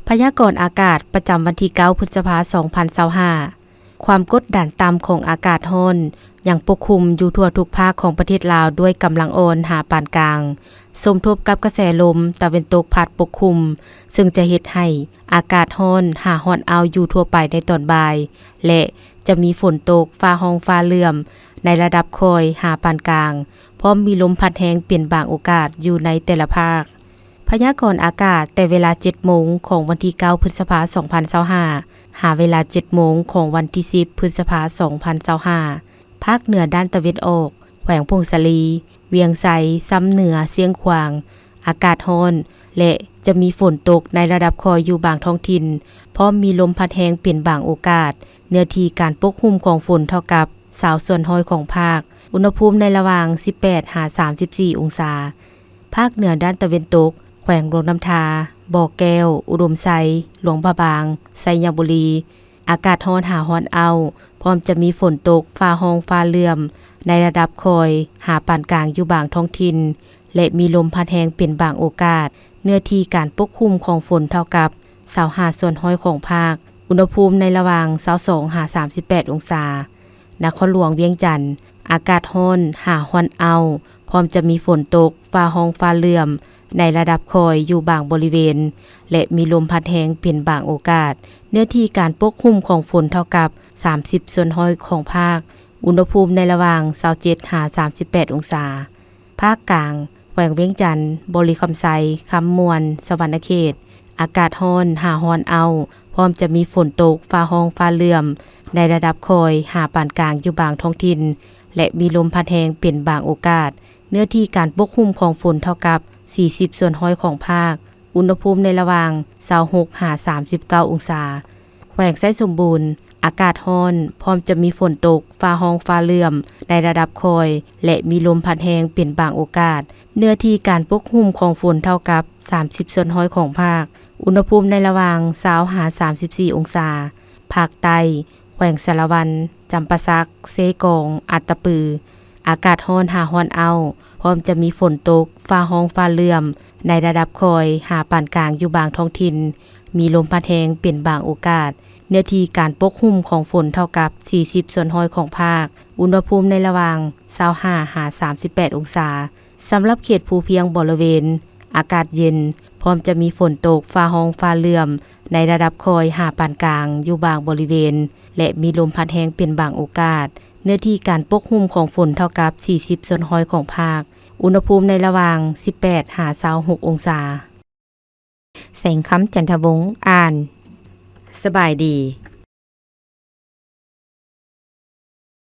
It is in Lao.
ພະຍາກອນອາກາດປະຈຳວັນທີເກົ້າ ພຶດສະພາ ສອງພັນຊາວຫ້າ. ຄວາມກົດດັນຕ່ຳຂອງອາກາດຮ້ອນຍັງປົກຄຸມຢູ່ທົ່ວທຸກພາກຂອງປະເທດລາວດ້ວຍກຳລັງອ່ອນຫາປານກາງ, ສົມທົບກັບກະແສລົມຕາເວັນຕົກພັດປົກຄຸມ, ເຊິ່ງຈະເຮັດໃຫ້ອາກາດຮ້ອນຫາຮ້ອນອ້າວຢູ່ທົ່ວໄປໃນຕອນບ່າຍ ແລະ ຈະມີຝົນຕົກ, ຟ້າຮ້ອງ, ຟ້າເຫຼື້ອມໃນລະດັບຄ່ອຍຫາປານກາງ, ພ້ອມມີລົມພັດແຮງເປັນບາງໂອກາດຢູ່ໃນແຕ່ລະພາກ. ພະຍາກອນອາກາດແຕ່ເວລາເຈັດໂມງຂອງວັນທີເກົ້າ ພຶດສະພາ ສອງພັນຊາວຫ້າ ຫາເວລາເຈັດໂມງຂອງວັນທີສິບ ພຶດສະພາ ສອງພັນຊາວຫ້າ, ພາກເໜືອດ້ານຕາເວັນອອກ, ແຂວງຜົ້ງສາລີ, ວຽງໄຊ, ຊຳເໜືອ, ຊຽງຂວາງ, ອາກາດຮ້ອນ ແລະ ຈະມີຝົນຕົກໃນລະດັບຄ່ອຍຢູ່ບາງທ້ອງຖິ່ນ, ພ້ອມມີລົມພັດແຮງເປັນບາງໂອກາດ. ເນື້ອທີ່ການປົກຄຸມຂອງຝົນເທົ່າກັບຊາວສ່ວນຮ້ອຍຂອງພາກ. ອຸນຫະພູມໃນລະຫວ່າງສິບແປດຫາສາມສິບສີ່ອົງສາ. ພາກເໜືອດ້ານຕາເວັນຕົກ, ແຂວງຫຼວງນ້ຳທາ, ບໍ່ແກ້ວ, ອຸດົມໄຊ, ຫຼວງພະບາງ, ໄຊຍະບູລີ, ອາກາດຮ້ອນຫາຮ້ອນອ້າວ, ພ້ອມຈະມີຝົນຕົກ, ຟ້າຮ້ອງ, ຟ້າເຫຼື້ອມໃນລະດັບຄ່ອຍຫາປານກາງຢູ່ບາງທ້ອງຖິ່ນ ແລະ ມີລົມພັດແຮງເປັນບາງໂອກາດ. ເນື້ອທີ່ການປົກຄຸມຂອງຝົນເທົ່າກັບຊາວຫ້າສ່ວນຮ້ອຍຂອງພາກ. ອຸນຫະພູມໃນລະຫວ່າງຊາວສອງຫາສາມສິບແປດອົງສາ. ນະຄອນຫຼວງວຽງຈັນ, ອາກາດຮ້ອນຫາຮ້ອນອ້າວ, ພ້ອມຈະມີຝົນຕົກ, ຟ້າຮ້ອງ, ຟ້າເຫຼື້ອມໃນລະດັບຄ່ອຍຢູ່ບາງບໍລິເວນ ແລະ ມີລົມພັດແຮງເປັນບາງໂອກາດ. ເນື້ອທີ່ການປົກຄຸມຂອງຝົນເທົ່າກັບສາມສິບສ່ວນຮ້ອຍຂອງພາກ. ອຸນຫະພູມໃນລະຫວ່າງຊາວເຈັດຫາສາມສິບແປດອົງສາ. ພາກກາງ, ແຂວງວຽງຈັນ, ບໍລິຄຳໄຊ, ຄຳມ່ວນ, ສະຫວັນນະເຂດ, ອາກາດຮ້ອນຫາຮ້ອນອ້າວ, ພ້ອມຈະມີຝົນຕົກ, ຟ້າຮ້ອງ, ຟ້າເຫຼື້ອມໃນລະດັບຄ່ອຍຫາປານກາງຢູ່ບາງທ້ອງຖິ່ນ ແລະ ມີລົມພັດແຮງເປັນບາງໂອກາດ. ເນື້ອທີ່ການປົກຄຸມຂອງຝົນເທົ່າກັບສີ່ສິບສ່ວນຮ້ອຍຂອງພາກ. ອຸນຫະພູມໃນລະຫວ່າງຊາວຫົກຫາສາມສິບເກົ້າອົງສາ. ແຂວງໄຊສົມບູນ, ອາກາດຮ້ອນ, ພ້ອມຈະມີຝົນຕົກ, ຟ້າຮ້ອງ, ຟ້າເຫຼື້ອມໃນລະດັບຄ່ອຍ ແລະ ມີລົມພັດແຮງເປັນບາງໂອກາດ. ເນື້ອທີ່ການປົກຄຸມຂອງຝົນເທົ່າກັບສາມສິບສ່ວນຮ້ອຍຂອງພາກ. ອຸນຫະພູມໃນລະຫວ່າງຊາວຫາສາມສິບສີ່ອົງສາ. ພາກໃຕ້, ແຂວງສາລະວັນ, ຈຳປາສັກ, ເຊກອງ, ອັດຕະປື, ອາກາດຮ້ອນຫາຮ້ອນອ້າວ, ພ້ອມຈະມີຝົນຕົກ, ຟ້າຮ້ອງ, ຟ້າເຫຼື້ອມໃນລະດັບຄ່ອຍຫາປານກາງຢູ່ບາງທ້ອງຖິ່ນ, ມີລົມພັດແຮງເປັນບາງໂອກາດ. ເນື້ອທີ່ການປົກຄຸມຂອງຝົນເທົ່າກັບສີ່ສິບສ່ວນຮ້ອຍຂອງພາກ. ອຸນຫະພູມໃນລະຫວ່າງຊາວຫ້າຫາສາມສິບແປດອົງສາ. ສຳລັບເຂດພູພຽງບໍລິເວນ, ອາກາດເຢັນ, ພ້ອມຈະມີຝົນຕົກ, ຟ້າຮ້ອງ, ຟ້າເຫຼື້ອມໃນລະດັບຄ່ອຍຫາປານກາງຢູ່ບາງບໍລິເວນ ແລະ ມີລົມພັດແຮງເປັນບາງໂອກາດ. ເນື້ອທີ່ການປົກຄຸມຂອງຝົນເທົ່າກັບສີ່ສິບສ່ວນຮ້ອຍຂອງພາກ. ອຸນຫະພູມໃນລະຫວ່າງສິບແປດຫາຊາວຫົກອົງສາ. ແສງຄຳ ຈັນທະວົງ ອ່ານ. ສະບາຍດີ.